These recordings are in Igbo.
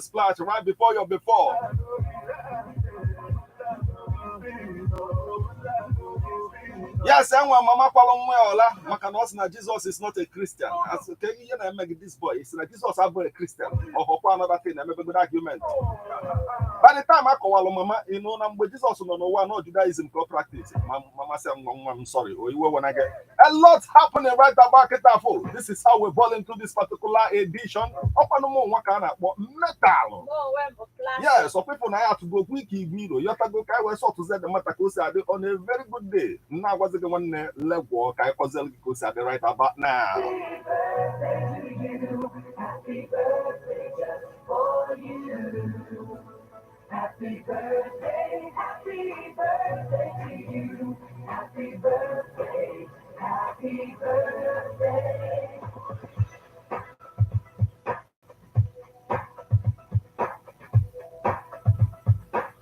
Daily Splash right before your before. Yes, enwe mama kwalụ nwa ya ọla maka na ọ sị na Jesus is not a Christian. As ke ihe na-eme gị, this boy sị na Jesus abụghị a Christian. Ọhọkwa another thing na-emebegodo argument. By the time akọwalụ mama ịnụ na mgbe Jizọs nọ n'ụwa na Judaism ka ọ practice, mama sị, "Nwa nwa m, sorry o, iwe wena gị." A lot happening right about kitafo. This is how we ball into this particular edition. Ọkwanụ mụ nwa ka a na-akpọ metal. Mụ onwe m bụ Classic. Yes, some people na ya atụgo okwu ike igwe iro yọtago ka anyị wee sọtụzie the matter ka o si adị on a very good day. Nna agwazi gị, nwanne, legwọ ka anyị kọziere gị ka o si adị right about now. Happy birthday to you. Happy birthday just for you. Happy birthday, happy birthday to you. Happy birthday, happy birthday.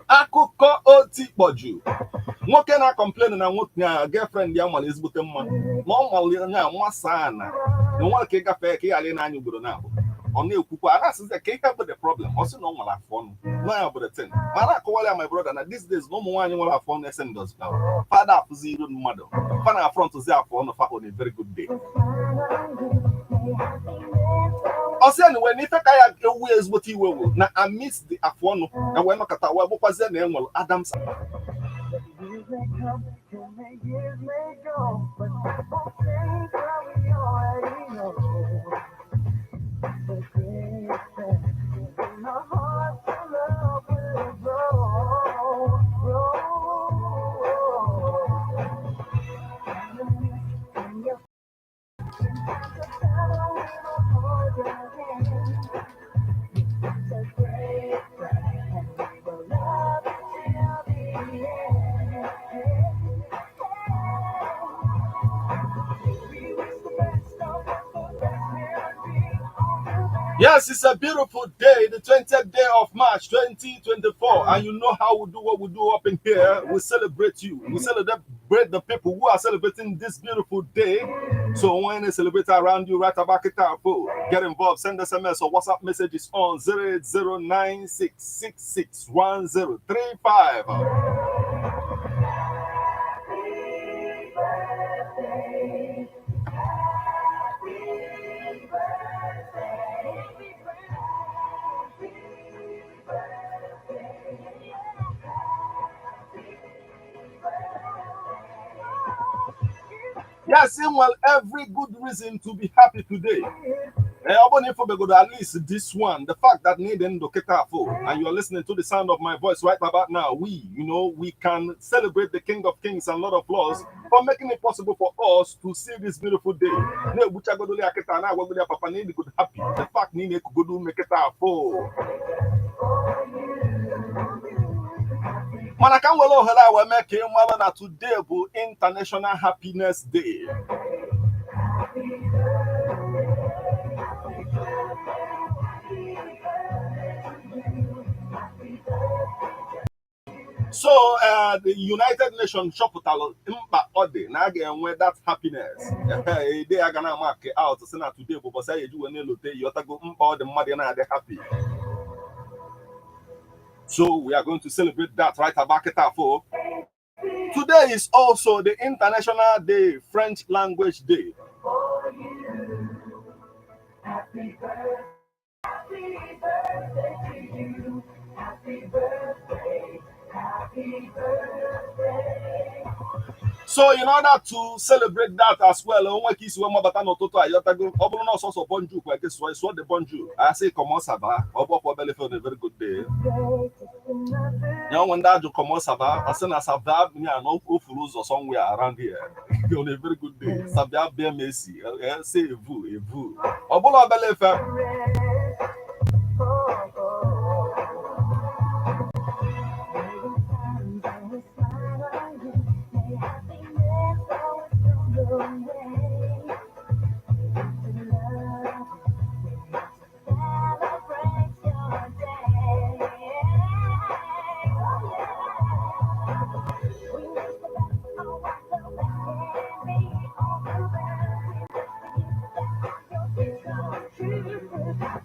Akụkọ otikpọju nwoke na-acomplain na nwoke na girlfriend ya mara ezigbote mma, na ọ mara ya nwasa na na nwa ka ịgafe ka ị ghara ịna-anya ugboro na-abụ. Ọ na-ekwukwa a na-asịzi ka ihe bụ the problem. Ọ sị na ọ nwere afọ ọnụ na ya bụ the thing, ma na-akọwara ya, my brother, na these days na ụmụ nwaanyị nwere afọ ọnụ ese ndozi fada afụzi iru mmadụ, fa na front zi afọ ọnụ fa on a very good day. Ọ sị anyway na ife ka ya ewu ezigbote iwe wụ na amidst the afọ ọnụ ewee nọkọta wee bụkwazie na enwere Adams. Years may come and the years may go, but that won't change what we already know. The great thing in our hearts, the love will grow, grow. And your shadow will hold your hand. It's a great friend, and we will love until the end. We wish the best of what the best can be. All the best. Yes, it's a beautiful day, the 20th day of March 2024. And you know how we do what we do up in here. We celebrate you. We celebrate the people who are celebrating this beautiful day. So when they celebrate around you, right about it, get involved. Send SMS or WhatsApp messages on 08096661035. Happy birthday. Happy birthday. Happy birthday. Happy birthday. Yes, well, every good reason to be happy today. Ọ bụrụ na ịfụbegodo at least this one, the fact that need ndụ kịta afọ and you're listening to the sound of my voice right about now, we can celebrate the King of Kings and Lord of Lords for making it possible for us to see this beautiful day. Na-egbuchagodoli ya kịta, na-agwagodi ya papa na ịdịgodo happy, the fact na ị na-ekugodo ume kịta afọ. Mana ka m were ohere a wee mee ka ị mara na today bụ International Happiness Day. Happy birthday, happy birthday, happy birthday to you. Happy birthday. So the United Nations chọpụtara mkpa ọ dị na a ga-enwe that happiness. Ede a ga na mark out si na today bụ ụbọchị a ga-eji wee na-elote yọtago mkpa ọ dị mmadụ na-adị happy. So we are going to celebrate that right about afọ. Today is also the International Day French Language Day. For you. Happy birthday, happy birthday to you. Happy birthday, happy birthday. So in order to celebrate that as well, onwe ka isi wee mabata n'ụtụtụ a yọtago, ọ bụrụ na ọsọsọ bonjour kwa eke sụọ sụọ the bonjour, I say comment ça va. Ọ bụ ọkwa obele on a very good day. Ya onwe ndị ajụ comment ça va, ọ sị na ça va ya na o furu ụzọ somewhere around here. On a very good day, ça va bien, merci, say evu evu, ọ bụla obele ife. Oh, oh. May the sun always smile on you. May happiness always come your way. We want to love you. We want to celebrate your day. Oh, yeah. We wish the best on what the best can be. All the best. We wish for you the best of your dreams come true.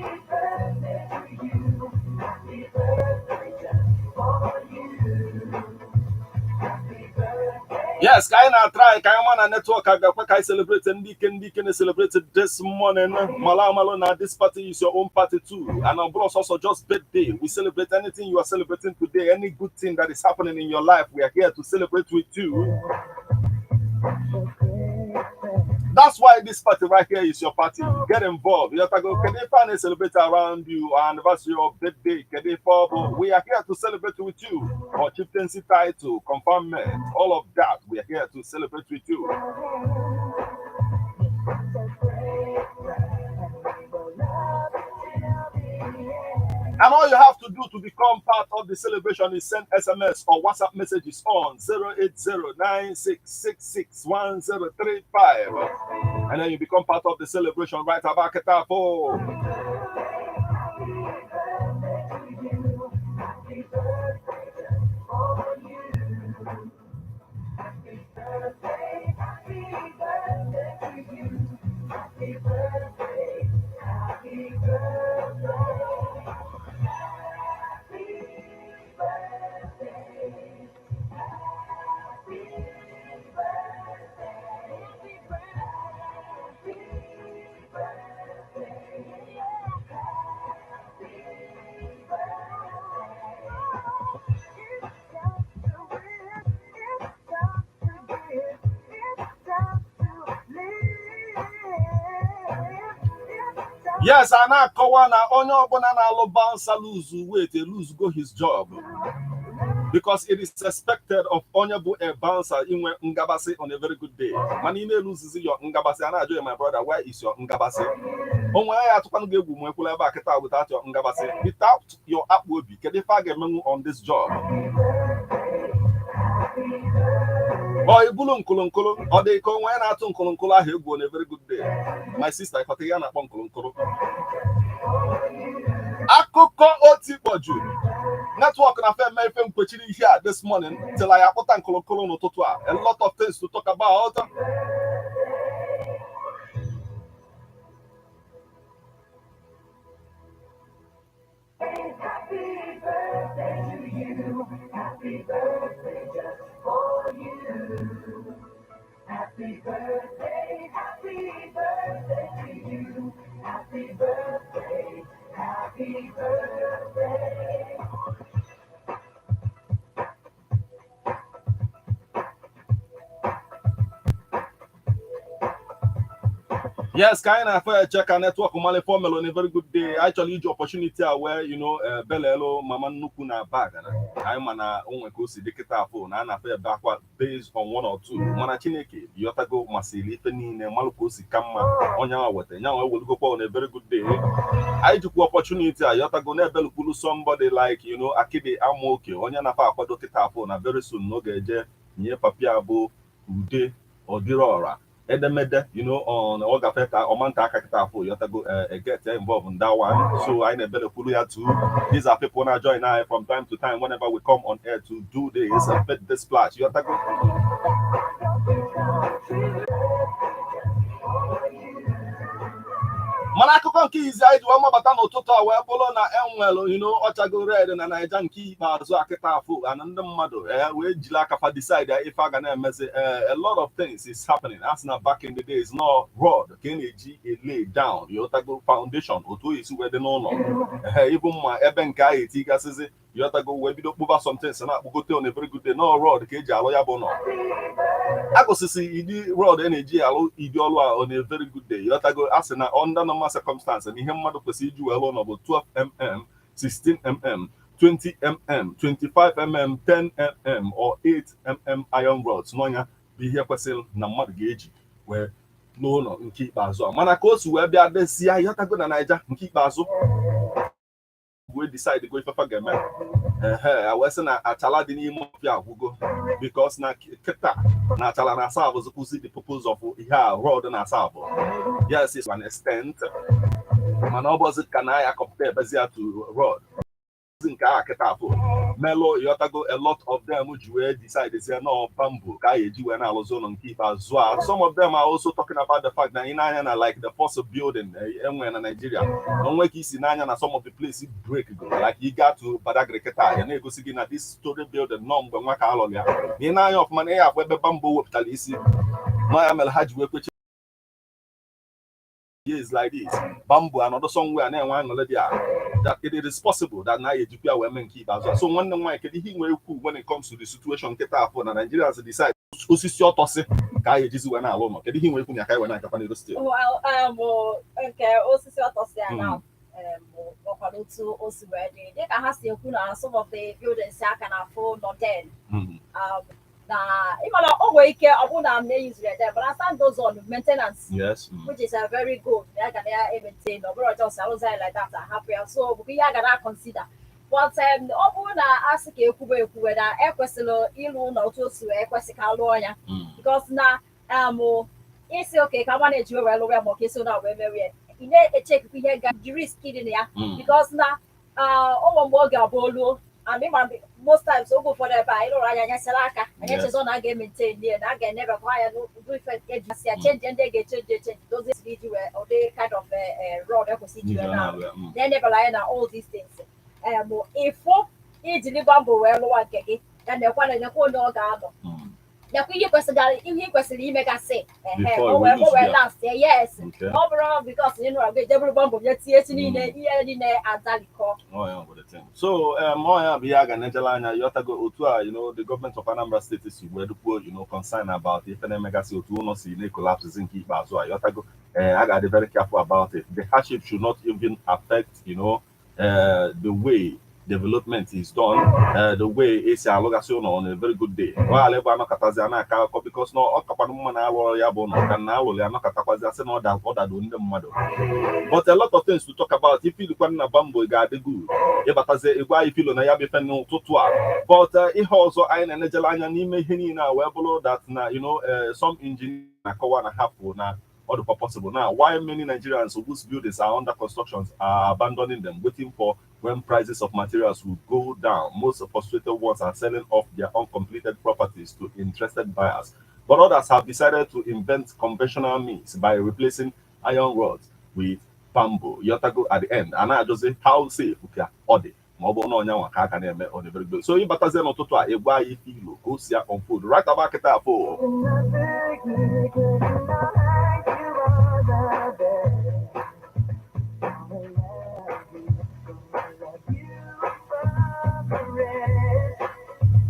Birthday to you. Happy birthday just for you. Happy birthday. Yes, ka anyị na-atry ka anyị ma na network a ga-akwa ka anyị celebrate ndị ike, ndị ike na-celebrate this morning. Mala amalụ na this party is your own party too. And ọ bụrụ sọsọ just birthday. We celebrate anything you are celebrating today, any good thing that is happening in your life. We are here to celebrate with you. That's why this party right here is your party. Get involved. You have to go. Kedu ife a na-celebrate around you, anniversary or birthday? Kedu ife ọ bụ? We are here to celebrate with you. Or chieftaincy title, conferment, all of that. We are here to celebrate with you. So grateful, and we will love you till the end. And all you have to do to become part of the celebration is send SMS or WhatsApp messages on 08096661035. And then you become part of the celebration right about Ketafo. Happy birthday to you. Happy birthday just for you. Happy birthday, happy birthday to you. Happy birthday, happy birthday. Happy birthday. Happy birthday. Happy birthday. Happy birthday. It's time to win. It's time to give. It's time to live. It's time Yes, a na-akọwa na onye ọbụla na-alụ bouncer lose weight, lose go his job. Because it is expected of onye bụ a bouncer inwe ngabasị on a very good day. Mana ị na-eluzizi your ngabasị, a na-ajụ ya, "My brother, where is your ngabasị?" Onwe ya atụkwanụ gị egwu ma ekwula ebe a kịta without your ngabasị, without your akpụ obi, kedu ife a ga-emenwu on this job? Ọ ibulu nkolonkolo, ọ dị ka onwe ya na-atụ nkolonkolo ahụ egwu on a very good day. My sister, ịkọta ihe a na-akpọ nkolonkolo. Akụkọ otikpọju network na fe ife mkpechiri ihe a this morning till anyị akpụta nkolonkolo n'ụtụtụ a. A lot of things to talk about. Happy birthday to you. Happy birthday just for you. Happy birthday, happy birthday to you. Happy birthday, happy birthday. Yes, ka anyị na-afọ eche ka network mali fọmel on a very good day. Actually, iji opportunity a wee belelo mama nnukwu na bag na anyị ma na onwe ka o si dị kịta afọ na a na-afọ ebe akwa based on one or two, mana Chineke yọtago masịrị ife niile malụ ka o si ka mma onye ahụ weta nya nwa ewelugokwa on a very good day. Anyị jikwa opportunity a yọtago na-ebelukwulu somebody like Akidi Amoke, onye na-afọ akwado kịta afọ na very soon na ọ ga-eje nye papia bụ ude ọdịrị ọra edemede on ọ gafe ka ọmanta aka kịta afọ yọtago get involved in that one. So anyị na-ebelekwulu ya too. These are people na join anyị from time to time whenever we come on air to do this and fit this splash, yọtago. Mana akụkọ nke izi anyị ji wee mabata n'ụtụtụ a wee bụrụ na enwere ọchago red na Naija nke ikpeazụ akịta afọ ana ndị mmadụ wee jiri aka fa decide ife a ga na-emezi. A lot of things is happening. As na back in the days, no rod ka ị na-eji lay down, yọtago, foundation otu o esi wee dị n'ụlọ, ịbụ mma ebe nke ahụ etigasịzi, yọtago, wee bido kpụba somethings na-akpụgote on a very good day. No rod ka eji alụ ya bụ nọ agụsịsị ịdị rod a na-eji alụ ịdị ọlụ a on a very good day, yọtago. A sị na under normal circumstance na ihe mmadụ kwesịrị iji wee lụọ ụlọ bụ 12 mm, 16 mm, 20 mm, 25 mm, 10 mm or 8 mm iron rods n'ọnya bụ ihe kwesịrị na mmadụ ga-eji wee lụọ ụlọ nke ikpeazụ a. Mana ka o si wee bịa dezie, yọtago, na Naija nke ikpeazụ wee decide go ifefa ga-eme, ehe, wee sị na achala dị n'ime ọfịa agwụgo, because na kịta na achala na asa abụzikwuzi the purpose of ihe a rod na asa abụ. Yes, it's an extent, mana ọ bụzi ka na ya kọpụta ebezi ya to rod nke a kịta afọ. Melụ ịghọtago, a lot of them ji wee decide say no, bamboo ka a eji wee na-alụzi ụlọ nke ikpeazụ a. Some of them are also talking about the fact na ị na-anya na like the first building enwe na Nigeria na onwe ka isi n'anya na some of the place break go, like ị gaa to Badagry kịta, ya na-egosi gị na this story building nọ mgbe nwa ka alụrụ ya, na ị na-anya ọfụma na ya afụ ebe bamboo wepụtara isi nọ ya mere ha ji wee kwechi years like this, bamboo anọdụ somewhere na-enwe aṅụrị dị a, that it is possible that na ejikwa ya wee mee nke ikpeazụ a. So nwanne m nwaanyị, kedu ihe ị nwere ikwu when it comes to the situation nkịta afọ na Nigerians decide osisi ọtọsị ka a ejizi wee na-alụ ụlọ? Kedu ihe ị nwere ikwu na ya ka anyị wee na-agakwa n'iru still? Well, nke osisi ọtọsị a na nwekwara otu o si wee dị, dịka ha si ekwu na some of the buildings aka na-afụ nọ then na ịmana o nwere ike ọ bụrụ na m na-eyuzuru ya then, but as time goes on, maintenance, which is a very good, ya ga na maintain, ọ bụrụ just arụzi ya like that ahapụ ya, so bụkwa ihe a ga na consider. But ọ bụrụ na a sị ka ekwube ekwube na ekwesịrị ịlụ ụlọ otu o si wee kwesị ka alụọ ya, because na isi oke ka manage wee lụọ ya, ma ọ ka esi na wee mewe ya, ị na-echekwa ihe ga the risk dị na ya, because na ọ mgbe ọ ga-abụ oluo and ịma most times, oge ụfọdụ ebe a ịlụrụ anya anyasịrị aka anyị echezọ na a ga-emaintain ya, na a ga-enebakwa anya n'ụdị ife eji si ya change, ndị ga-echange echange dozie iji wee ụdị kind of rod ekwesị iji wee na na-enebara anya na all these things. Ịfụ ijiri bamboo wee lụwa nke gị ya, nekwa na nekwa onye ọ ga-anọ, nekwa ihe kwesịrị, ihe kwesịrị imegasị ehe o wee last. Yes, ọ bụrụ because ị nụrụ gị jebụrụ bamboo nye tinye echi niile, ihe niile adalikọ. So ọ ya bụ ihe a ga-enejela anya, yọtago, otu a the government of Anambra State si wee dukwuo concern about ife na-emegasị, otu ụlọ si na-ecollapse nke ikpeazụ a, yọtago. A ga-adị very careful about it. The hardship should not even affect the way development is done, the way esi alụgasị ụlọ on a very good day. Ọ ghara ebe anọkọtazi a na-aka akụkọ, because na ọ kakwanụ mma na alụrụ ya bụ ụlọ ka na alụrụ ya anọkọtakwazi asị na ọ dado ndị mmadụ. But a lot of things to talk about. If ilukwa na bamboo ga-adị good, ịbatazie ịgwa anyị filo na ya bụ ife n'ụtụtụ a. But ihe ọzọ anyị na-enejela anya n'ime ihe niile a wee bụrụ that na some engineer na-akọwa na hapụ na ọ dịkwa possible now why many Nigerians whose buildings are under construction are abandoning them, waiting for when prices of materials will go down. Most frustrated ones are selling off their uncompleted properties to interested buyers, but others have decided to invent conventional means by replacing iron rods with bamboo. Yotago, at the end, and I just say how safe ka ọ dị ma ọ bụrụ na ọnya nwa ka aka na-eme on a very good. So ịbatazie n'ụtụtụ a, ịgwa anyị ife ilo ka o si ya unfold right about kịta afọ. In the night, you are the best. I will love you, gonna love you above the rest.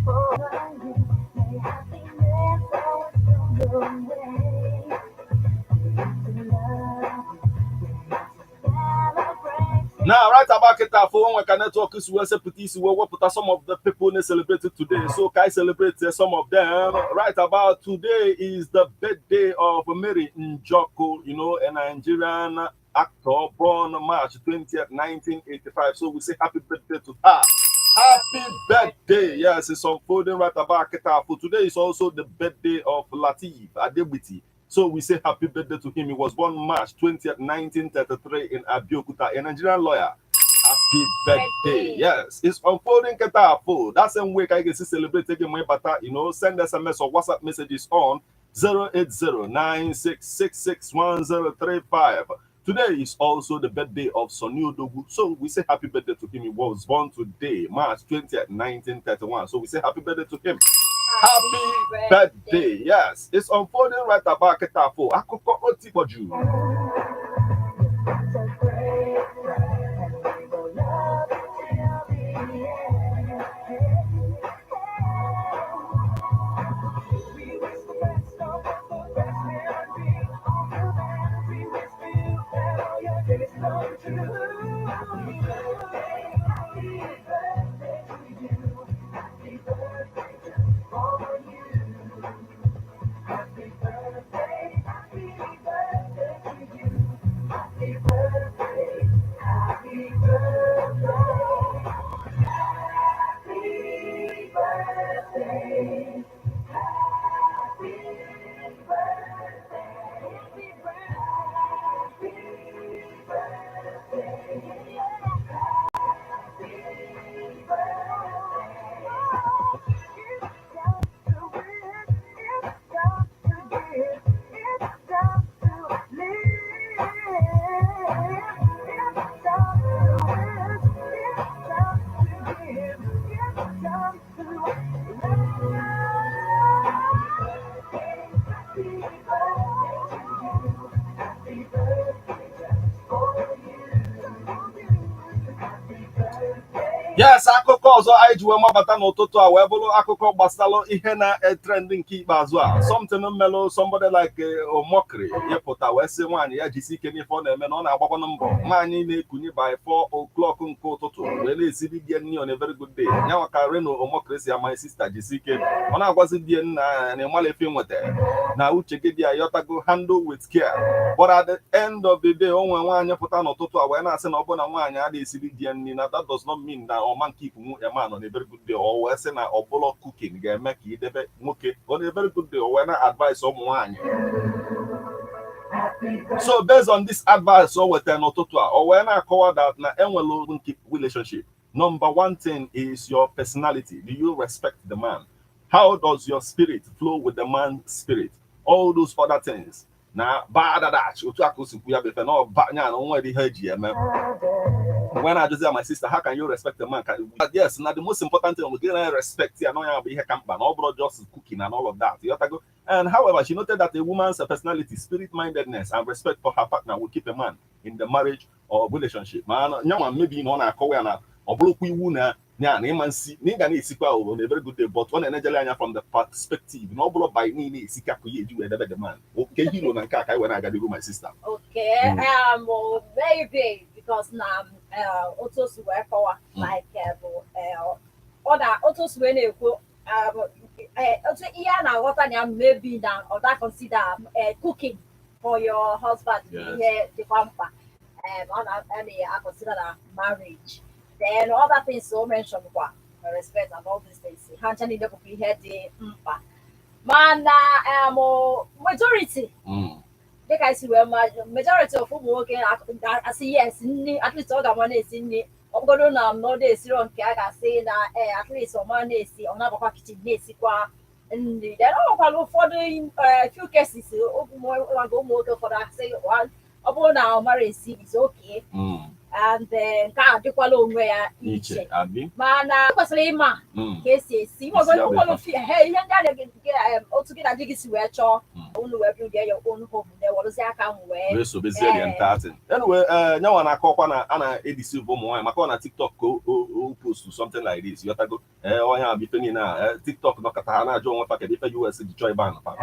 For you, may happiness always come your way. We to love you, we to celebrate. Now, right about kịta afọ, onwe ka network si wee sepụta isi wee wepụta some of the people na celebrated today. So ka I celebrate some of them. Right about today is the birthday of Mary Njoku, a Nigerian actor born March 20th, 1985. So we say happy birthday to her. Happy birthday. Yes, it's unfolding right about kịta afọ. Today is also the birthday of Lateef Adegbite. So we say happy birthday to him. He was born March 20th, 1933 in Abeokuta, a Nigerian lawyer. Happy birthday. Birthday. Yes, it's unfolding kịta afọ. That same way I can see celebrate taking my bata, send SMS or WhatsApp messages on 08096661035. Today is also the birthday of Sonny Odogu. So we say happy birthday to him. He was born today, March 20th, 1931. So we say happy birthday to him. Happy birthday. Yes, it's unfolding right about kịta afọ. Akụkọ otikpọju. Such a great love, and we will love till the end. We wish the best of what the best can be. All the best we wish for you and all your dreams come true. Happy birthday, happy birthday to you. Happy birthday to all of you. Happy birthday, happy birthday to you. Happy birthday, happy birthday. Happy birthday. Happy birthday. Happy birthday. Yes, akụkọ ọzọ anyị ji wee mabata n'ụtụtụ a wee bụrụ akụkọ gbasara ihe na-etrend nke ikpeazụ a, something melụ somebody like Omokri ịpụta wee sị nwaanyị ya jisi ike n'ife ọ na-eme, na ọ na-agbakwanụ mbọ. Nwaanyị na-ekunye by 4 o'clock nke ụtụtụ wee na-esiri di nri on a very good day. Nyanwa ka Reno Omokri si ya, "My sister, jisi ike." Ọ na-agwazi di nna ya na ịmala efe nweta na uche gị dị ya, yọtago, handle with care. But at the end of the day, o nwee nwaanyị pụta n'ụtụtụ a wee na-asị na ọ bụ na nwaanyị adịghị esiri di ya nri, na that does not mean na ọma nke ikwunwu a man on a very good day. O wee sị na ọ bụlọ cooking ga-eme ka idebe nwoke on a very good day. O wee na advice ụmụ nwaanyị. So based on this advice o wetara n'ụtụtụ a, o wee na-akọwa that na enwere nke relationship, number one thing is your personality. Do you respect the man? How does your spirit flow with the man's spirit? All those other things na badadach otu aka o si kwu ya bụ ife na ọba nya na onwere ihe eji eme. When I just say, "My sister, how can you respect a man?" Yes, now the most important thing we get, respect ya, no ya bụ ihe ka mkpa na ọ bụrụ just cooking and all of that. You go. And however, she noted that a woman's personality, spirit mindedness, and respect for her partner will keep a man in the marriage or relationship. Man, nyanwa maybe na ọ na-akọwa ya na ọ bụrụkwa iwu na ya na ịma nsi na ị ga na-esikwa on a very good day, but ọ na-enejele anya from the perspective na ọ bụrụ by niile esika ka ya eji wee debe the man. Oke ihe ilo na nke a ka anyị wee na-aga n'ihu, my sister. Okay, well, maybe because na otu o si wee kọwa, like bụ ọ na otu o si wee na-ekwu, otu ihe a na-aghọta na ya, maybe na ọ da consider cooking for your husband ihe dịkwa mkpa. Ọ na a na-consider na marriage. Then other things o mention kwa, respect and all these things, ha ncha niile bụkwa ihe dị mkpa, mana majority, dịka isi wee ma, majority of ụmụ nwoke asị yes, nni, at least ọ ga-ama na-esi nri. Ọ bụgodo na m na ọ na-esiro nke a ga-asị na ee, at least ọ ma na-esi, ọ na-abakwa kitchen na-esikwa nri. Then ọ nwekwara ụfọdụ few cases ụmụ nwoke ụfọdụ asị, ọ bụrụ na ọ mara esi, is okay, and nke a dịkwala onwe ya iche iche. Abi. Mana ị kwesịrị ịma ka esi esi nwere ihe ndị a na otu gị na di gị si wee chọọ unu wee build your own home, na-ewerụzi aka ahụ wee wee sobezie the entire thing. Anyway, nyanwa na-akọkwa na a na-edeceive ụmụ nwaanyị, maka ọ na TikTok ka o post something like this, yọtago. Ee, onye a bụ ife niile a TikTok nọkọta, ha na-ajụ onwe fa kedu ife US ji chọọ ịba anapa.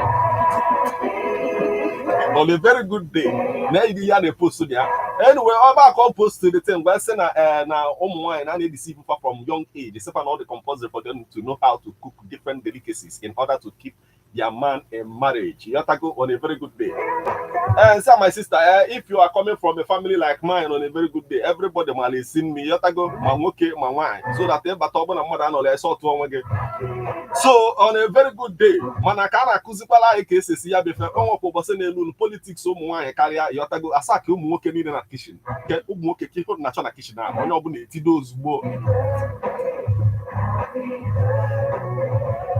On a very good day na ihe ya na-epost ya. Anyway, ọba ka ọ post the thing wee sị na na ụmụ nwaanyị na na-edeceive fa from young age, sịkwa na ọ dị compulsory for them to know how to cook different delicacies in order to keep their man in marriage, yọtago, on a very good day. And say, my sister, if you are coming from a family like mine, on a very good day, everybody ma esi nri, yọtago, ma nwoke ma nwaanyị, so that ịbata ọbụla mmadụ anọrọ ese ọtụ onwe gị. So on a very good day, mana ka a na-akụzikwala anyị ka esi esi ya befe, o nwekwa ụbọchị na-elu politics ụmụ nwaanyị karịa, yọtago, asaa ka ụmụ nwoke niile na kitchen, ke ụmụ nwoke ka ihe na-achọ na kitchen ahụ, onye ọbụla etido ozugbo.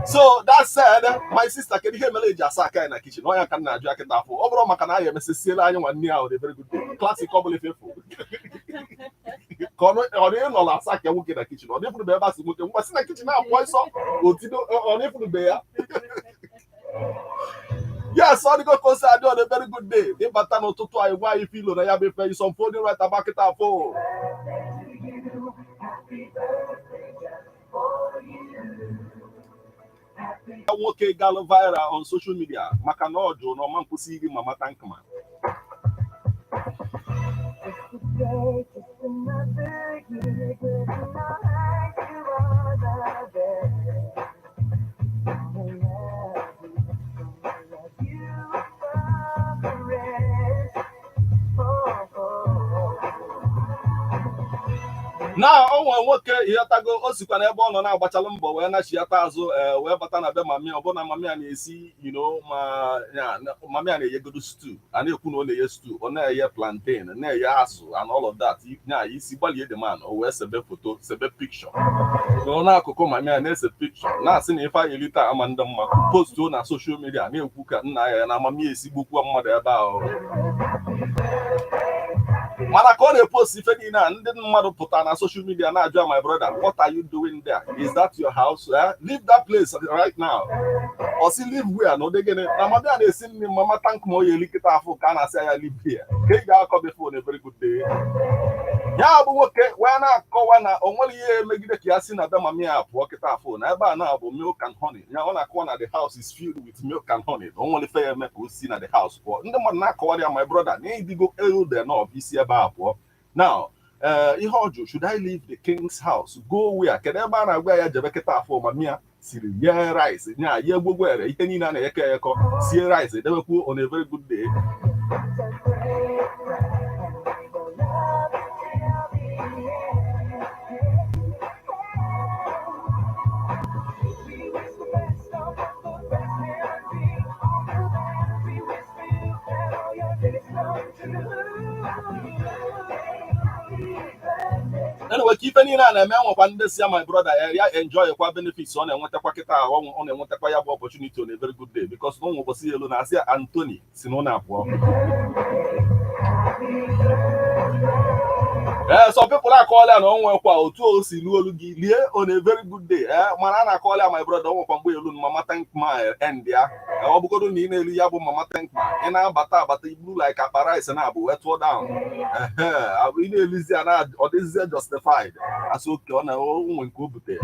So that said, my sister, kedu ihe mere eji asa aka anyị na kitchen? Onye ka m na-ajụ akịta afọ, ọ bụrụ maka na anyị emesisiela anyị nwanne ahụ, the very good day classic, ọ bụla ifefu ka ọ na ịnọla asa aka nwoke na kitchen, ọ na-efurube ebe a sị nwoke ngwa si na kitchen na-apụ ọsọ otido, ọ na-efurube ya. Yes, ọ dịgo ka o si adị on a very good day. Ịbata n'ụtụtụ anyị, gwa anyị filo na ya bụ ife is unfolding right about kịta afọ. Happy birthday just for you. Happy Nwoke galụ viral on social media maka na ọ jụrụ na ọma nkwụsị iri mama tankman. Just a day, just another year, but in my eyes you are the best. Gonna love you, gonna love you for the rest. Oh, oh. Na o nwere nwoke, ịghọtago, o sikwa n'ebe ọ nọ na-agbachalụ mbọ wee nachiata azụ, ee, wee bata na be mami. Ọ bụrụ na mami a na-esi ma ya mami a na-eyegodo stew, a na-ekwu na ọ na-eye stew, ọ na-eye plantain, na-eye azụ and all of that. Ya isi gbalie the man, o wee sebe foto, sebe picture nọ n'akụkụ mami a na-ese picture, na-asị na ife anyị elite ama ndị mma, postuo na social media, na-ekwu ka nna ya na amami esigbukwa mmadụ ebe ahụ. Mana ka ọ na-epost ife niile a, ndị mmadụ pụtara na social media na-ajụ, "My brother, what are you doing there? Is that your house? Eh? Leave that place right now." Ọ sị, "Leave where?" Na ụdị gịnị na mama ya na-esi nri mama tank ma oyi elikịta afọ ka a na-asị ya leave here ka ị ga-akọ before na very good day. Ya bụ nwoke wee na-akọwa na o nwere ihe megide ka ya si na be mama ya pụọ kịta afọ, na ebe a na-abụ milk and honey ya. Ọ na-akọwa na the house is filled with milk and honey, na o nwere ife ya eme ka o si na the house pụọ. Ndị mmadụ na-akọwara ya, "My brother, na ịdịgo old enough isi ebe a pụọ now." Ihe ọ jụ, "Should I leave the king's house? Go where?" Kedu ebe a na-agwa ya jebe kịta afọ? Mama ya siri ye rice nya ye gwogwere ihe niile a na-eyekọ eyekọ, sie rice edebekwu on a very good day. So great, and we will love you till the end. We wish the best of what the best can be. All the best we wish for you and all your dreams come true. Happy birthday, happy birthday. Anyway, ka ife niile a na-eme, nwekwa ndị si ya, "My brother," ya enjoy kwa benefits ọ na-enwetakwa kịta. Ọ na-enwetakwa ya bụ opportunity on a very good day, because na ụmụ ụbọchị elu na-asị ya Anthony si na ụlọ apụọ. Happy birthday. Ee, some people akọọla ya na o nwekwa otu o si luo olu gị lie on a very good day. Ee, mana a na-akọọla ya, "My brother, o nwekwa mgbe elu mama thank ma end ya." Ọ bụgodo na ị na-elu ya bụ mama thank ma ị na-abata abata iburu like akpa rice na-abụ wee tụọ down. Ehe, ị na-elizi ya na ọ dịzie justified asị oke ọ na onwe nke o butere.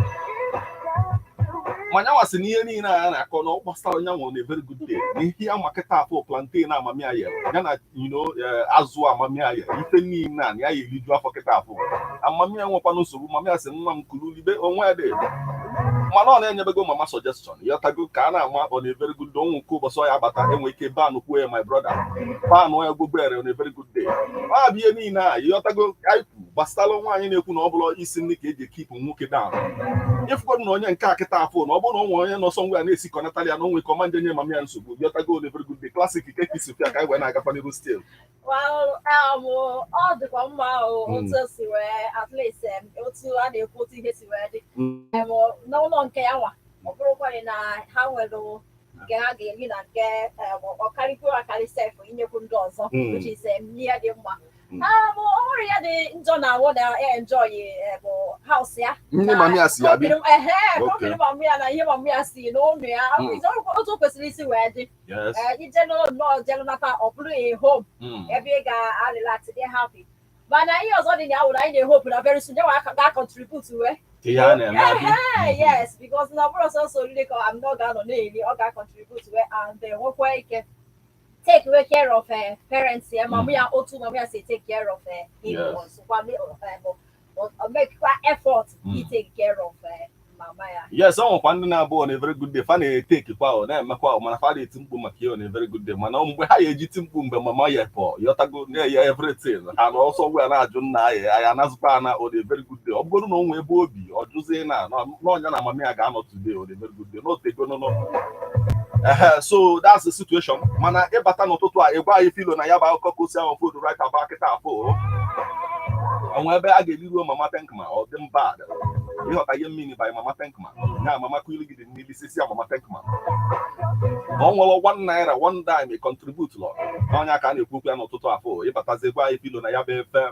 Ma nyanwa sị na ihe niile a na-akọ na ọ gbasara nyanwa on a very good day, na ihe ya makịta afọ plantain amamia ya ya na azụ amamia ya, ife niile a na ya ya eriju afọ kịta afọ. Amamia nwekwana nsogbu. Mama sị, "Nwa m kuru libe onwe dị." Mana ọ na-enyebego mama suggestion yọtago ka a na-ama on a very good day. Onwe nke ụbọchị ọ ya abata enwe ike ban kwuo ya, "My brother, ban ya gbogbo on a very good day." Ọ bụ ihe niile a yọtago anyị kwu gbasara nwaanyị na-ekwu na ọ bụrụ isi nri ka eji ekipụ nwoke down. Ịfụgodu na onye nke a kịta afọ na ọ bụrụ na o nwere onye nọ sọ ngwa na-esi kọnatali ya na onwe ka ọma nje nye mama ya nsogbu yọtago on a very good day. Classic ke ka isi fịa ka anyị wee na-agakwa n'iru still. Well, ọ dịkwa mma o, otu o si wee, at least otu a na-ekwu otu ihe si wee dị n'ụlọ nke ya nwa, ọ bụrụkwa na ha nwere nke ha ga-eri na nke ọkarịkwuo akarị sef inyekwu ndị ọzọ, which is ihe dị mma. O nwere ihe dị njọ na awụ na enjoy bụ house ya. Ndị mama ya si abi. Ehe, company mama ya na ihe mama ya si n'ụlọ ya. Otu o kwesịrị isi wee dị. Ije n'ụlọ jelu nata, ọ bụrụ a home ebe ị ga-arelax, dị happy. Mana ihe ọzọ dị na ya wụ na anyị na-ehope na very soon ya ga-contribute wee Ihe a na-eme abi. Ehe, yes, because na ọ bụrụ sọsọ oriri ka am ọ ga-anọ na-eri, ọ ga-contribute wee and nwekwa ike take away care of parents ya, mama ya, otu mama ya si take care of him. Kwa make kwa effort he take care of mama ya. Yes, ọ nwekwa ndị na-abụ on a very good day fa na-eteki kwa ọ na-emekwa ọ, mana fa na-eti mkpu maka ihe on a very good day. Mana mgbe ha ya eji ti mkpu mgbe mama ya pụọ yọtago na-eye everything ha na ọsọ ngwa na-ajụ nna ya ya anazụkwa ana on a very good day. Ọ bụgodu na o nwee ebe obi ọ jụzie na n'ọnya na mama ya ga-anọ today on a very good day n'otego nono. Ehe, so that's the situation. Mana ịbata n'ụtụtụ a, ịgwa anyị filo na ya bụ akụkọ ka o si ahụ food right about kịta afọ onwe ebe a ga-eliruo mama tenkma ọ dị mba. Ịghọta ihe mmiri by mama tenkma ya mama kwili gị dị mmiri sisi ya mama tenkma ma ọ nwere ₦1, one dime contribute lọ n'ọnya ka a na-ekwu okwu ya n'ụtụtụ afọ. Ịbatazie gwa anyị filo na ya bụ efe.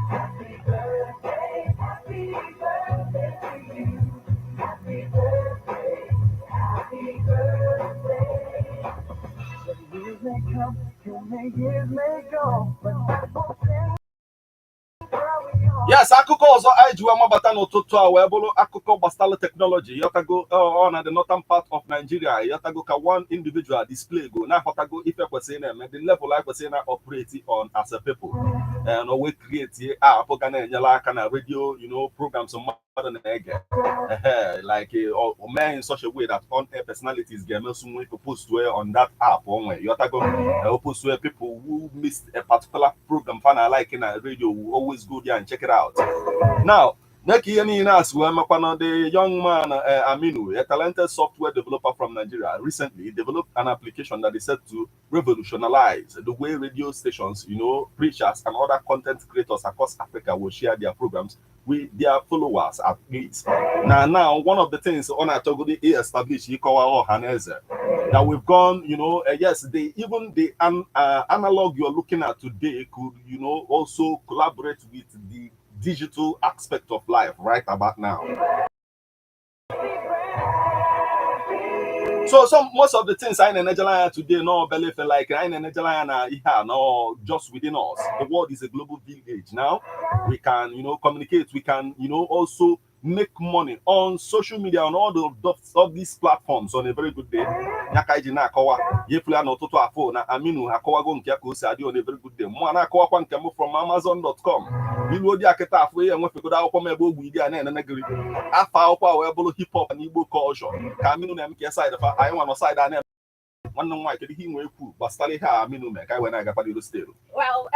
Happy birthday, happy birthday to you. Happy birthday, happy birthday. The years may come and the years may go, but that won't change how we are. Yes, akụkọ ọzọ anyị ji wee mabata n'ụtụtụ a wee bụrụ akụkọ gbasara technology yọtago. Ọ na the northern part of Nigeria yọtago ka one individual display go na-aghọtago ife kwesịrị na-eme, the level anyị kwesịrị na operate on as a people, na o wee create app ga na-enyere aka na radio programs mmadụ na-ege. Ehe, like o mee in such a way that on-air personalities ga-emesu nwe post wee on that app onwe yọtago o post where people who missed a particular program fa na like na radio will always go there and check it out. Now, Neki ihe niile a si wee mekwana, the young man Aminu, a talented software developer from Nigeria, recently developed an application that is set to revolutionize the way radio stations, preachers and other content creators across Africa will share their programs with their followers at least. Now, one of the things ọ na-achọgodi establish ịkọwa ọha na eze That we've gone, yes, the even the analog you're looking at today could also collaborate with the digital aspect of life right about now. So some most of the things I in Nigeria today no believe like I in Nigeria na ihe no just within us. The world is a global village now. We can communicate. We can also make money on social media, on all these platforms on a very good day. Ya ka iji na-akọwa ya efula n'ụtụtụ afọ na Aminu akọwago nke ya ka o si adị on a very good day. Mụ a na-akọwakwa nke m from Amazon.com. Ilu odi akịta afọ ihe enwefegodo akwụkwọ m ebe ogbu iri a na-enene gịrị afọ akwụkwọ a wee bụrụ Hip Hop na Igbo Culture ka Aminu na-eme ka side fa anyị nwa nọ side a na-eme. Nwanne m nwaanyị, kedu ihe ị nwee kwu gbasara ihe a Aminu mee ka anyị wee na-agakwa n'iru still? Well,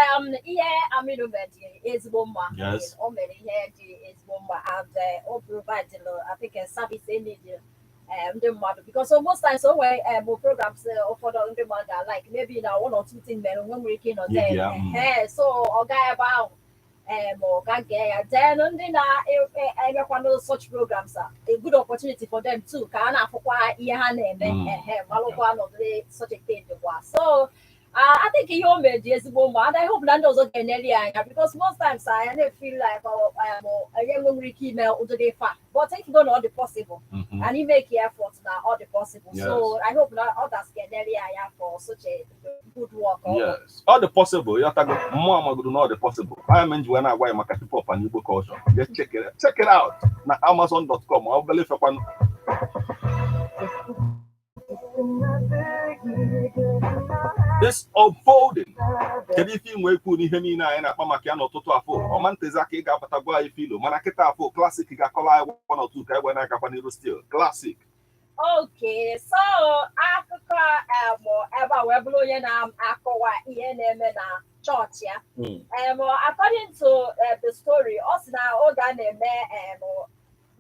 ihe Aminu mere dị ezigbo mma. O mere ihe dị ezigbo mma and o provide, I think, a service e need ndị mmadụ, because so most times o nwere programs ụfọdụ ndị mmadụ ga like maybe na one or two things mere onwe nwere ike ịnọ there. So ọ gaa ebe ahụ ọ ga gee ya. Then ndị na-emekwanụ such programs a a good opportunity for them too ka a na-afụkwa ihe ha na-eme. Ehe, malụkwa n'ụdịrị such a thing dịkwa. So I think ihe o mere dị ezigbo mma and I hope na ndị ọzọ ga-enyere ya anya, because most times I na-feel like onye nwere ike ime ụdịrị ife a, but if you go na ọ dị possible and he make effort na ọ dị possible. So I hope na others ga-enyere ya anya for such a good work. Yes, ọ dị possible. Yọtago mmụọ amagodo na ọ dị possible. Anya m ji wee na-agwa ya maka Hip Hop and Igbo Culture. Just check it out na Amazon.com. Ọ bụla ifekwanụ. Another year, good enough. This unfolding, kedu ife inwe ikwu n'ihe niile anyị na-akpa maka ya n'ụtụtụ afọ ọma ntezi aka ị ga-abata gwa anyị filo? Mana kịta afọ Classic ga-akọla anyị one or two ka anyị wee na-agakwa n'iru still. Classic. Okay, so akụkọ ebe a wee bụrụ onye na-akọwa ihe na-eme na chọọchị ya. According to the story, ọ sị na oge a na-eme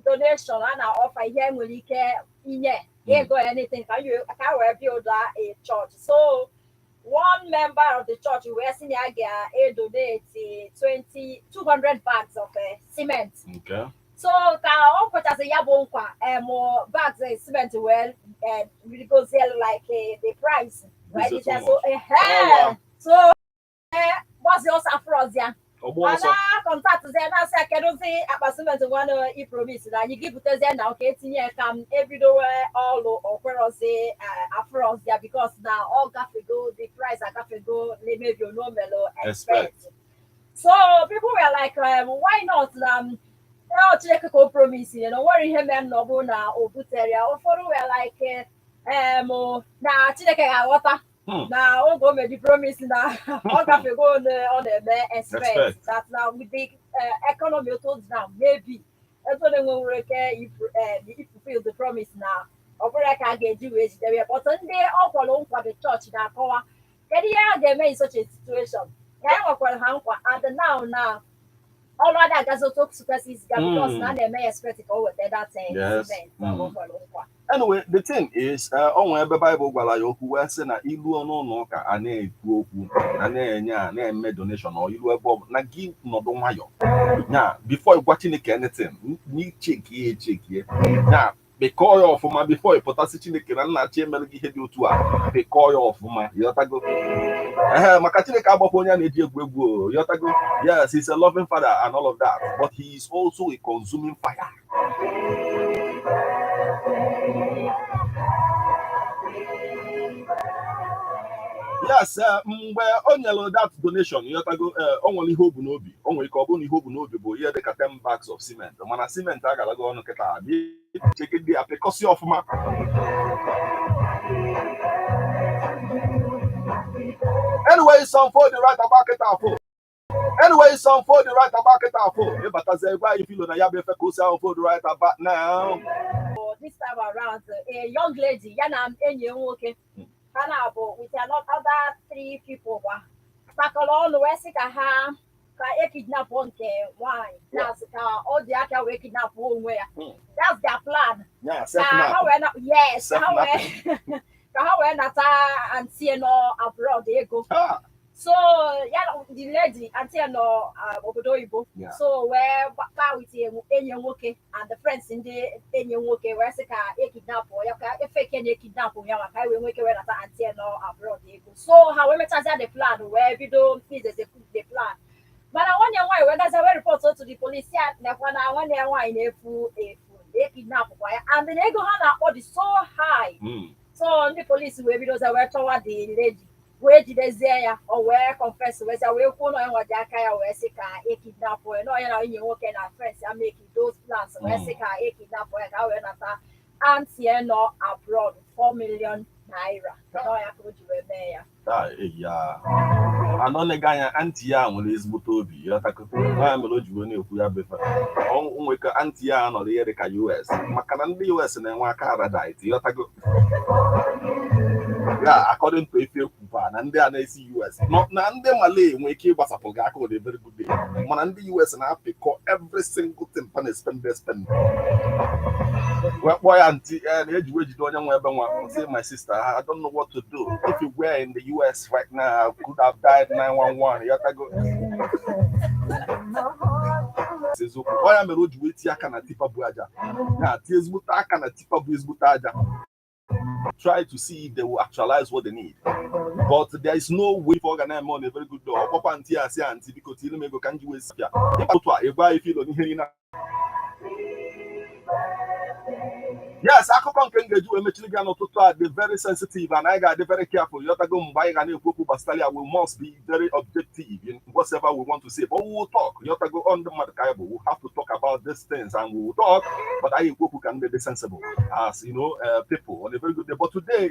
donation, a na-offer ihe nwere ike inye ego, anything ka wee build a church. So one member of the church wee sị na ya ga-edonate 20 200 bags of cement. So ka ọ kwechasị ya bụ nkwa, bags of cement wee rigozie like the price, right? Is it too So much? Oh, wow. So gbazi ọsọ afrọzia. Ọgba ọsọ. Mana contactzie na-asị ya, kedụzi akpa cement nwanne i promise na anyị gị butezie na ka etinye ka m ebidowe ọlụ? Okwerozi afrọzia because na ọ gafego, the price agafego maybe onomelo expect. So people were like, why not ọ Chineke ka o promise ya na o nwere ihe mere na ọ bụrụ na o butere ya? Ụfọdụ were like na Chineke ga-aghọta na oge o medi promise na ọ gafego one ọ na-eme expect, Expect. that now with the economy otu dị now, maybe ebe ọ na-enwe ike fulfill the promise na ọ bụrụ ya ka a ga-eji wee jidere ya. But ndị ọ kwara nkwa the church na-akọwa kedu ihe a ga-eme in such a situation ka e nwekwara ha nkwa and now na ọrụ adị agazi otu o kwesịrị isiga because na a na-eme ya expect ka o weta that cement ọ kwara nkwa. Anyway, the thing is, ọ nwere ebe Baịbụl gwara ya okwu wee sị na ilu n'ụlọ ụka a na-ekwu okwu a na-enye a na-eme donation ọ ilu ebe ọ bụ na gị nọdụ nwayọ ya before ịgwa Chineke anything, n'ichekie echekie ya, pịkọọ ya ọfụma before ịpụtasị Chineke na nna chi emere gị ihe dị otu a. Pịkọọ ya ọfụma, yọtago? Ehe, maka Chineke agbakwa onye a na-eji egwu egwu o, yọtago? Yes, he's a loving father and all of that, but he is also a consuming fire. Yes, mgbe o nyere that donation, yọtago, o nwere ihe o bu n'obi. O nwere ike ọ bụrụ na ihe o bu n'obi bụ ihe dịka 10 bags of cement, mana cement agalago ọnụ kịta chekedi apịkọsị ọfụma. Anyway, some for the right about kịta afọ. Anyway, some for the right about kịta afọ ịbatazi egwu anyị filo na ya bụ efe ka o si ahụ for the right about now. This time around, a young lady ya na enyi ya nwoke ha na-abụ with another three people kwa kpakọrọ ọnụ wee sị ka ha ka e kidnap nke nwaanyị na-asị ka ọ dị aka wee kidnap onwe ya. That's their plan. Yeah, ka ha self wee na yes, ka ha wee nata auntie nọ abroad ego. Ha. So ya na the lady, aunty ya nọ obodo oyibo. So wee kpaa with enyi ya nwoke and the friends ndị enyi ya nwoke, wee sị ka e kidnap ya, ka efeke na e kidnap ya, maka wee nweke wee nata aunty ya nọ abroad ego. So ha wee mechazia the plan, wee bido execute the plan, mana nwanne ya nwaanyị wee gaza wee report to the police ya nekwa na nwanne ya nwaanyị na-efu efu, na e kidnap kwa ya, and na ego ha na-akpọ dị so high. So ndị polisi wee bidozie wee chọwa the lady, wee jidezie ya. O wee confess, wee sị, wee kwuo na ya nwa ji aka ya wee sị ka e kidnap ya, na ya na enyi nwoke na friends ya make those plans, wee sị ka e kidnap ya ka wee nata aunty ya nọ abroad 4 million naira, nọ ya ka o ji wee mee ya. Ya anọ nega anya, aunty ya nwere ezigbote obi yọtakọ ya mere o ji wee na-ekwu ya befa onwe ka aunty ya nọrọ ihe dị ka US, maka na ndị US na-enwe aka radit yọtago ya. According to ife ekwukwa na ndị a na-esi US na ndị Malay nwee ike ịgbasapụ gị aka on a very good day, mana ndị US na-apịkọ every single thing pa na-spend spend, wee kpọọ ya ntị na-eji wee jide onye nwe ebe nwa, say, "My sister, I don't know what to do. If you were in the US right now, I could have died 911." Yọtago eziokwu ọ ya mere o ji wee tie aka na tipper bụ aja ya, tie ezigbote aka na tipper bụ ezigbote aja, try to see if they will actualize what they need. But there is no way for ga na-eme on a very good day. Ọkpọkwa ntị ya, asị aunty, biko tinyere m ego ka m ji wee si ya ịkpa otu a ịgwa ife ilo n'ihe niile. Yes, akụkọ nke m ga-eji wee mechiri gị n'ụtụtụ a dị very sensitive and anyị ga-adị very careful yọtago mgbe anyị ga na-ekwu okwu gbasara ya. We must be very objective in whatever we want to say, but we will talk yọtago on ndị mmadụ ka anyị bụ. We have to talk about these things and we will talk, but anyị ekwu okwu ka ndị dị sensible as you know people on a very good day. But today,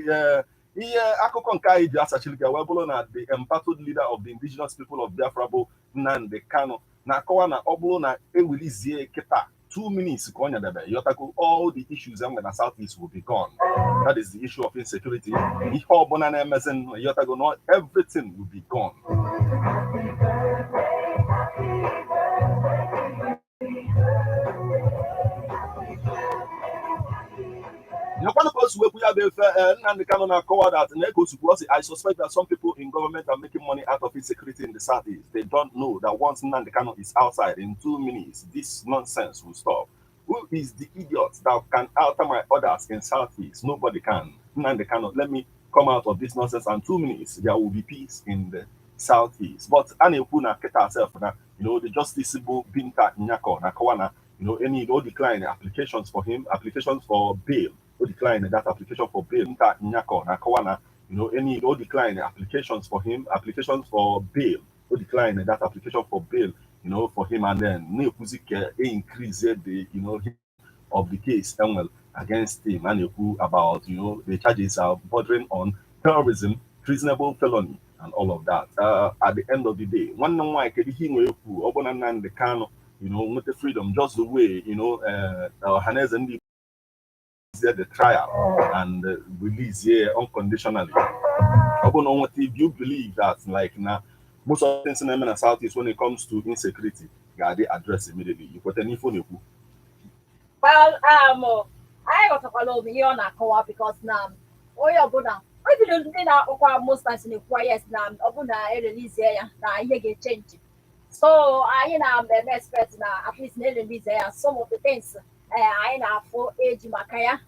ihe akụkọ nke anyị ji asachiri gị wee bụrụ na the embattled leader of the Indigenous People of Biafra bụ Nnamdi Kanu na-akọwa na ọ bụrụ na ewelizie kịta 2 minutes ka ọ nyadebe yọtago, all the issues enwere na South East will be gone. That is the issue of insecurity, ihe ọbụla na-emezi yọtago, no, everything will be gone. Nyekwanụ ka o si wekwu ya bụ efe Nnamdi Kanu na-akọwa that na eko osikwu ọ sị, "I suspect that some people in government are making money out of insecurity in the Southeast. They don't know that once Nnamdi Kanu is outside in 2 minutes, this nonsense will stop. Who is the idiot that can alter my orders in Southeast? Nobody can. Nnamdi Kanu, let me come out of this nonsense and 2 minutes, there will be peace in the Southeast." But a na-ekwu na kịta self na the justice bụ Binta Nyako na-akọwa na any no decline applications for him, applications for bail, o decline that application for bail. Binta Nyako na-akọwa na any no decline applications for him, applications for bail, o decline that application for bail for him, and then na-ekwuzi ka e increase the of the case enwel against him. A na-ekwu about the charges are bordering on terrorism, treasonable felony and all of that. At the end of the day, nwanne m nwaanyị, kedu ihe ị nwere ekwu ọ bụ na Nnamdi Kanu nweta freedom just the way Ọhaneze ndị Igbo the trial and release here unconditionally, ọ bụ na o nweta, if you believe that like na most of the things na-eme na Southeast when it comes to insecurity ga-adị address immediately, you kweta n'ife ọ na-ekwu? Well, anyị ghọtakwala omi ihe ọ na-akọwa, because na onye ọbụla ebido ndị na-akpọkwa most times na-ekwukwa yes, na ọbụna e release ya na ihe ga-e change. So anyị na-eme expect na at least na e release ya, some of the things anyị na-afụ eji maka ya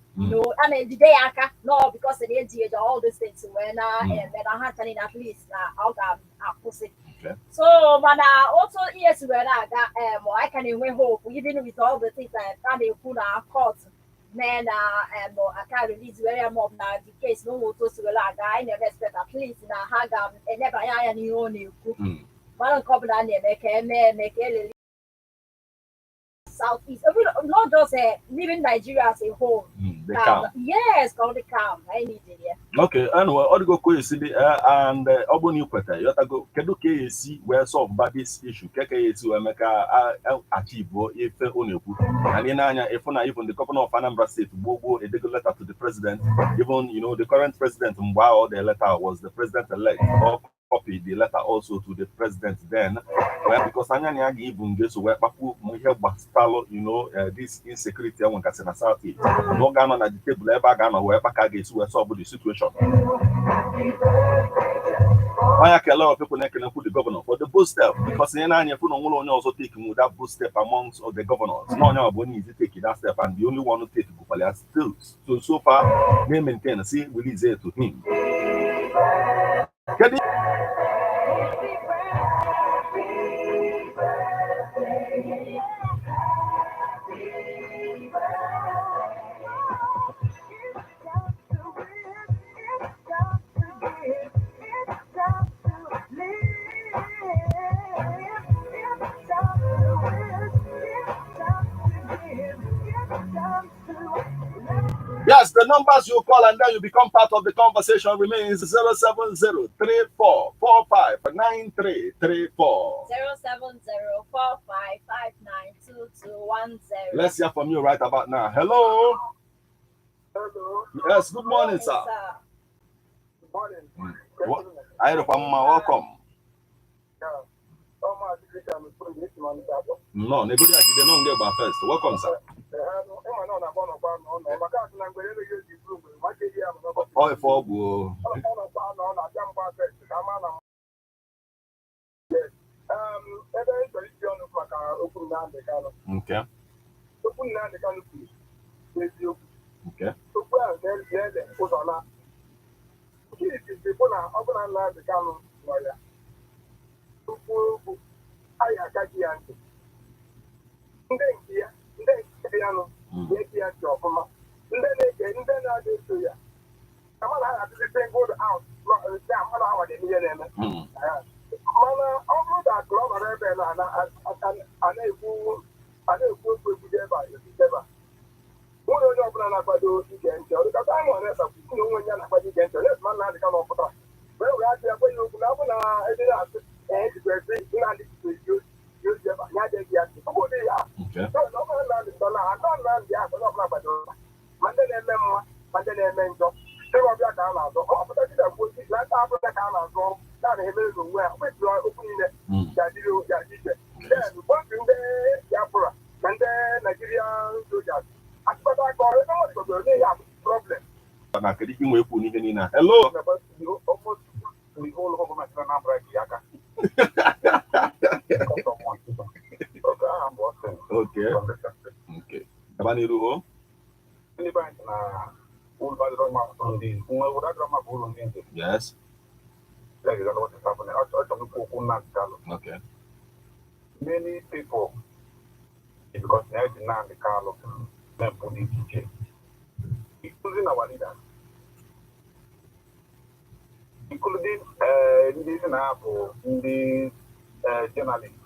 a na-ejide ya aka no, because na eji eji all these things wee na-eme na ha ncha, at least na ọ ga-akwụsị. So mana otu ihe si wee na-aga, anyị ka na-enwe hope even with all the things that a na-ekwu na court mee na aka release were ya, maọbụ na the case na ụmụ otu o si were aga, anyị na-eme expect at least na ha ga-enebanye anya n'ihe ọ na-ekwu, mara nke ọbụla a na-eme ka eme eme ka elele South East, even not just leaving Nigeria as a whole. The calm. Calm. Yes, ka ọ dị calm. Anyị need ya. Okay, anyway, ọ dịgo ka esi dị and ọ bụrụ na ị kweta yọtago, kedu ka esi wee solve ba this issue, ke ka esi wee mee ka achieve ife ọ na-ekwu? And ị na-anya ịfụ na even the governor of Anambra State gboo gboo edego letter to the president, even the current president mgbe ahụ the letter was the president elect or copy the letter also to the president then, well, because anya na ya ga-ebu nga-eso wee kpakwu ma ihe gbasatalụ this insecurity enwegasị na South East, na ọ ga-anọ na the table ebe a ga-anọ wee kpa ka a ga-esi wee solve the situation. Onye ka a lot of people na-ekenekwu the governor for the bold step, because ihe na-anya fụ na onwere onye ọzọ take nwu that bold step amongst all the governors, na onye ọ bụ onye izi take that step and the only one who take gwukwara ya still. So far na-maintain si release it to him. Kedu Happy birthday. Happy birthday. It's time to win. It's time to give. It's time to live. It's time to win. It's time to give. It's time to live. Yes, the numbers you call and then you become part of the conversation remains 070 3445 9334. 07045592210. Let's hear from you right about now. Hello. Hello. Yes, good morning, sir. Good morning. What? I welcome. Yeah. Oh, my Christian is putting this man in. No, negodi ajide no nge gba first. Welcome, sir. Ịma na ọ na-agba n'ọgba n'ọnọ maka asị na mgbe eleghị eji buru mgbe maka eji ya nọ. Ọ ife ọgwụ o. Ọ nọkwa na ọ na-abịa mgba first ka ama na yes. Ebe ị chọrọ iti ọnụ maka okwu Nnamdị Kanụ. Okwu Nnamdị Kanụ kwuru bụ eziokwu. Okwu ahụ na-ele ụzọ na nke izizi bụ na ọ bụ na Nnamdị Kanụ nọ ya okwu okwu anyị akaghị ya ntị, ndị nke ya, ndị nke ya nụ na-ege ya ntị ọfụma, ndị na-ege, ndị na-adị eso ya kama na ha ga-atụzi singled out ya mana ha nwere ihe na-eme. Mana ọ bụrụ na akụrụ ọ nọrọ ebe na a na-ekwu okwu ekwuje ebe a ekwuje ebe a, nwere onye ọbụla na-akwado ige ntị. Ọ dịka Simon Ekpa kwuru na onwe ya na-akwado ige ntị onye ma Nnamdị Kanụ pụtara wee were aka ya gwa ya okwu na ọ bụ na ebe na-asị ejikwa esi Nnamdị jikwa ezi ozi ozi ebe a ya adịghị ya ntị ọ bụ ụdị ya. Ọ bụrụ Nnamdị nọ na atọ Nnamdị ahụ, onye ọbụla gbadoro, ma ndị na-eme mma ma ndị na-eme njọ, sịrị ọbịa ka a na-azọ ọ pụta kịta kwuo osi na nta abụrụ ka a na-azọ na na emere n'onwe ha kwesịrị okwu niile ga-adịrị ga-adị iche. Then both ndị Biafra na ndị Nigerian soldiers achịkọta aka ọrụ ebe mmadụ gọgoro n'ihi abụ problem. Na kedu ihe nwee kwu n'ihe niile a? Hello. Almost the whole government na Anambra ji aka. Okay, aha m bụ Austin from the country. Okay. Gaba n'iru o. Ndị be anyị na ụlọ adịrọ mma ndị nwe ụlọ adịrọ mma bụ ụlọ ndị ntị. That is what is happening. Achọrọ m ikwu okwu Nnamdi Kanu. Many people, because na eji Nnamdi Kanu mee mpụ dị iche iche, including our leaders, including ndị si na-abụ ndị journalists.